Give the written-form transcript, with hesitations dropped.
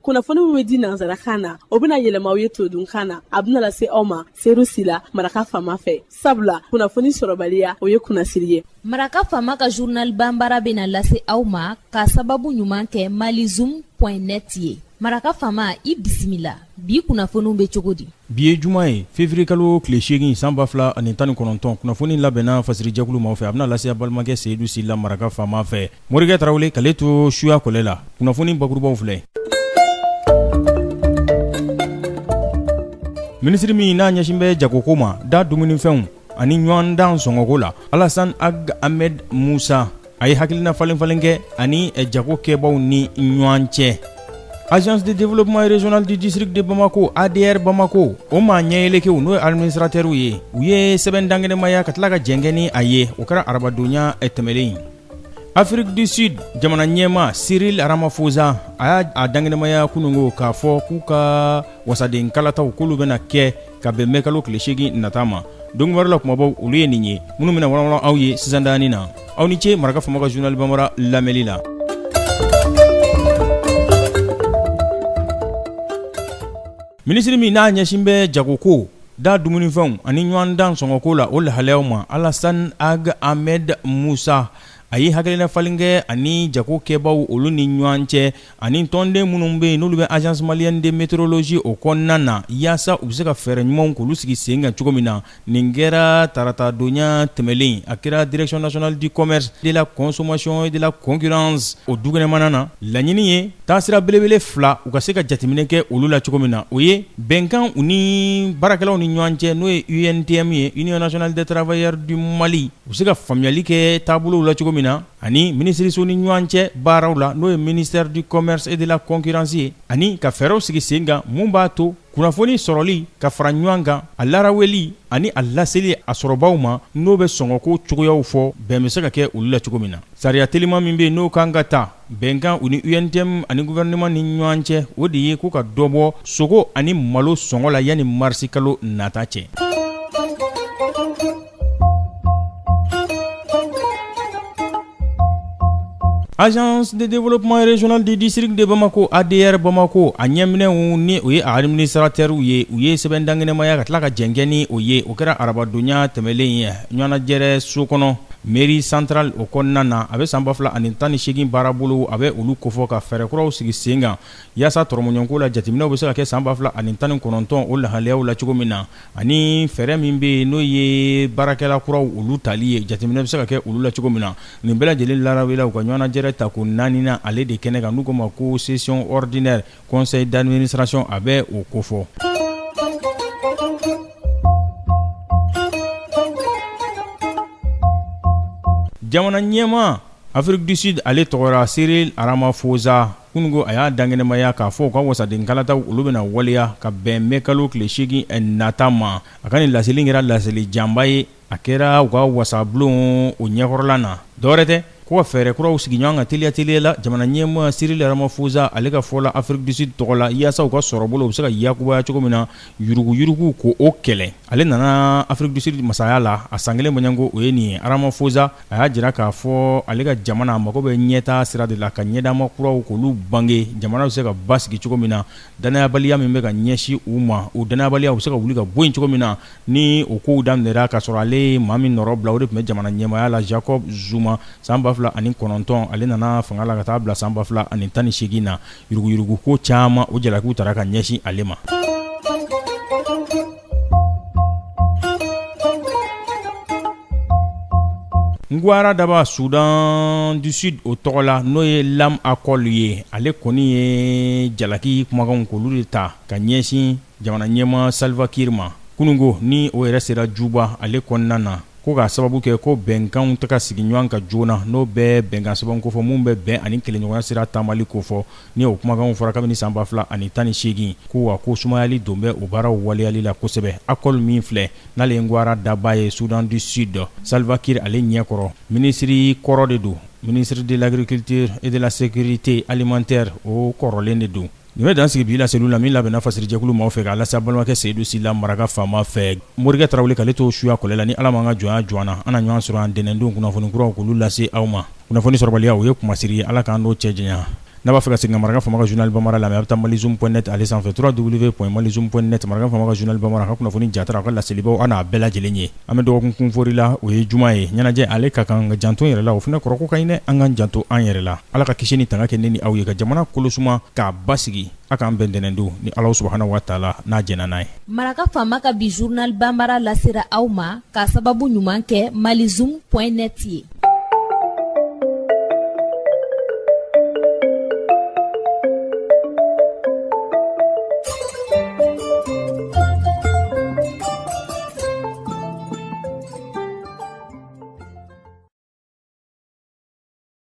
Kunnafoni min bɛ di nansarakan na, o bɛna yɛlɛma aw ye todunkan na. A bɛna lase aw ma Seyidu Sila, Maraka Faama fɛ. Sabula kunnafoni sɔrɔbaliya, o ye kunnasiri ye. Maraka Faama ka journal banbara bɛna lase aw ma ka sababu ɲuman kɛ malizoom point net ye. Maraka Faama, i bisimila. Bi kunnafoniw bɛ cogo di? Bi ye juma ye, février kalo tile 8 san 2019. Kunnafoni labɛnna fasirijɛkulu maaw fɛ, a bɛna lase a balimakɛ Seyidu Sila, Maraka Faama fɛ. Morikɛ Tarawele k'ale to suya kɔlɛ la. Kunnafoni bakurubaw filɛ. Minisiri min n'a ɲɛsin bɛ jagoko ma, da dumunifɛnw ani ɲɔgɔndan sɔngɔko la, Alassane Ag Ahmed Moussa, a ye hakilina falen-falen kɛ ani jago kɛbaw ni ɲɔgɔn cɛ. Agence de développement régional du district de Bamako, ADR Bamako, o maa ɲɛyɛlɛkew, n'o ye administrateurs ye, u ye sɛbɛn dankɛnɛmaya ka tila ka jɛnkɛ ni a ye. O kɛra arabadonya tɛmɛlen. Afrique du Sud jamana ɲɛmaa Cyril Ramaphosa, a y'a dankɛnɛmaya kununko k'a fɔ k'u ka wasaden kalataw, k'olu bɛna kɛ ka bɛn mɛ kalo tile 8 nata ma. Don kibaru la kumabaw, olu ye nin ye minnu bɛna walanwalan aw ye sisan daani na. Aw ni ce Maraka Faama ka journal banbara lamɛnli la. Minisiri min n'a ɲɛsin bɛ jagoko, da dumunifɛnw ani ɲɔgɔndan sɔngɔko la, o lahalayaw ma, Alassane Ag Ahmed Moussa, a ye hakilina falen kɛ ani jago kɛbaw olu ni ɲɔgɔn cɛ ani tɔnden minnu bɛ yen, n'olu bɛ Agence malienne de météorologie o kɔnɔna na, yaasa u bɛ se ka fɛɛrɛ ɲumanw k'olu sigi sen kan cogo min na. Nin kɛra taratadonya tɛmɛlen. A kɛra Direction nationale du commerce, de la consommation et de la concurrence o dukɛnɛmana na. Laɲini ye taasira belebele fila, u ka se ka jateminɛ kɛ olu la cogo min na, o ye bɛnkan u ni baarakɛlaw ni ɲɔgɔn cɛ, n'o ye UNTM ye, Union nationale des travailleurs du Mali, u bɛ se ka faamuyali kɛ taabolow la cogo min na, ani minisiriso ni ɲɔgɔn cɛ baaraw la, n'o ye ministère du commerce et de la concurrence ye, ani ka fɛɛrɛw sigi sen kan mun b'a to kunnafoni sɔrɔli ka fara ɲɔgɔn kan, a laraweli ani a laseli a sɔrɔbaw ma, n'o bɛ sɔngɔko cogoyaw fɔ, bɛn bɛ se ka kɛ olu la cogo min na. Sariya teliman min bɛ yen, n'o kan ka ta bɛnkan u ni UNTM ani gouvernement ni ɲɔgɔn cɛ, o de ye ko ka dɔ bɔ sogo ani malo sɔngɔ la yanni marisi kalo nata cɛ. Agence de développement régional du district de Bamako, ADR Bamako, a ɲɛminɛw, ni o ye a administrateurs ye, u ye sɛbɛn dankɛnɛmaya ka tila ka jɛnkɛ ni o ye. O kɛra arabadonya tɛmɛlen ye ɲɔgɔnnajɛrɛ so kɔnɔ, mairie centrale o kɔnɔna na. A bɛ san 2018 baarabolo, a bɛ olu kofɔ ka fɛɛrɛ kuraw sigi sen kan yaasa tɔrɔmɔɲɔgɔnko la, jateminɛw bɛ se ka kɛ san 2019 o lahalayaw la cogo min na, ani fɛɛrɛ min bɛ yen, n'o ye baarakɛla kuraw olu tali ye, jateminɛ bɛ se ka kɛ olu la cogo min na. Nin bɛɛ lajɛlen larawela u ka ɲɔgɔnnajɛrɛ tako naaninan ale de kɛnɛ kan, n'u ko ma ko session ordinaire conseil d'administration, a bɛ o kofɔ. Jamana ɲɛmaa Afrique du Sud ale tɔgɔra Cyril Ramaphosa, kununko a y'a dankɛnɛmaya k'a fɔ u ka wasaden kalataw, olu bɛna waleya ka bɛn mɛ kalo tile 8 nata ma. A ka nin laseli kɛra laseli janba ye. A kɛra u ka wasabulon o ɲɛkɔrɔla na. Dɔwɛrɛ tɛ ko ka fɛɛrɛ kuraw sigi ɲɔgɔn kan teliya teliya la, jamana ɲɛmaa Cyril Ramaphosa ale ka fɔ la Afrique du Sud tɔgɔ la, yaasa u ka sɔrɔbolo u bɛ se ka yakubaya cogo min na, yuruguyurugu ko o kɛlɛ. Ale nana Afrique du Sud masaya la a san kelen bɔɲɔgɔnko o ye nin ye. Ramaphosa a y'a jira k'a fɔ ale ka jamana a mago bɛ ɲɛtaa sira de la, ka ɲɛdama kuraw k'olu bange, jamana bɛ se ka basigi cogo min na, dannayabaliya min bɛ ka ɲɛsin u ma, o dannayabaliya u bɛ se ka wuli ka bɔ yen cogo min na. Ni o kow daminɛra k'a sɔrɔ ale ye maa min nɔrɔ bila, o de tun bɛ jamana ɲɛmaaya la, Jacob Zuma, san 2009. Ale nana fanga la ka taa bila san 2018 na. Yuruguyurugu ko caman, o jalakiw tara ka ɲɛsin ale ma. Ngwara Daba, Soudan du Sud o tɔgɔ la, n'o ye Lam Akol ye, ale kɔni ye jalaki kumakanw k'olu de ta ka ɲɛsin jamana ɲɛmaa Salva Kiir ma kununko, ni o yɛrɛ sera Juba ale kɔnɔna na, ko k'a sababu kɛ ko bɛnkanw tɛ ka sigi ɲɔgɔn kan joona, n'o bɛ bɛnkan sɛbɛn kofɔ min bɛ bɛn ani kelenɲɔgɔnya sira taamali kofɔ, ni o kumakanw fɔra kabini san 2018, ko wa ko sumayali don bɛ o baaraw waleyali la kosɛbɛ. Akol min filɛ n'ale ye Ngwara Daba ye Soudan du Sud, Salva Kiir ale ɲɛkɔrɔ, minisiri kɔrɔ de don, ministre de l'agriculture et de la sécurité alimentaire o kɔrɔlen de don. Nin bɛ dan sigi bi laseliw la min labɛnna fasirijɛkulu maaw fɛ k'a lase a balimakɛ Seyidu Sila Maraka faama fɛ. Morikɛ Tarawele k'ale to suya kɔlɛ la. Ni Ala m'an ka jɔnya jɔ an na, an na ɲɔgɔn sɔrɔ yan ntɛnɛndon kunnafoni kuraw k'olu lase aw ma. Kunnafoni sɔrɔbaliya, o ye kunmasiri ye. Ala k'an n'o cɛ janya. N'a b'a fɛ ka segin ka Maraka Faama ka journal bambara lamɛn, a bɛ taa malizoom point net ale sanfɛ, www.malizoom point net. Maraka Faama ka journal bambara ka kunnafoni jatara, a ka laselibaw, an n'a bɛɛ lajɛlen ye. An bɛ dɔgɔkun kunfori la, o ye juma ye. Ɲɛnajɛ ale ka kan ka janto yɛrɛ la, o fana kɔrɔko ka ɲi dɛ. An k'an janto an yɛrɛ la. Ala ka kisi ni tanga kɛ ne ni aw ye, ka jamana kolosuma, k'a basigi. A k'an bɛn ntɛnɛndon ni Ala subahana wa taala n'a jɛnna n'a ye. Maraka Faama ka bi journal bambara lasera aw ma k'a sababu ɲuman kɛ malizoom point net ye.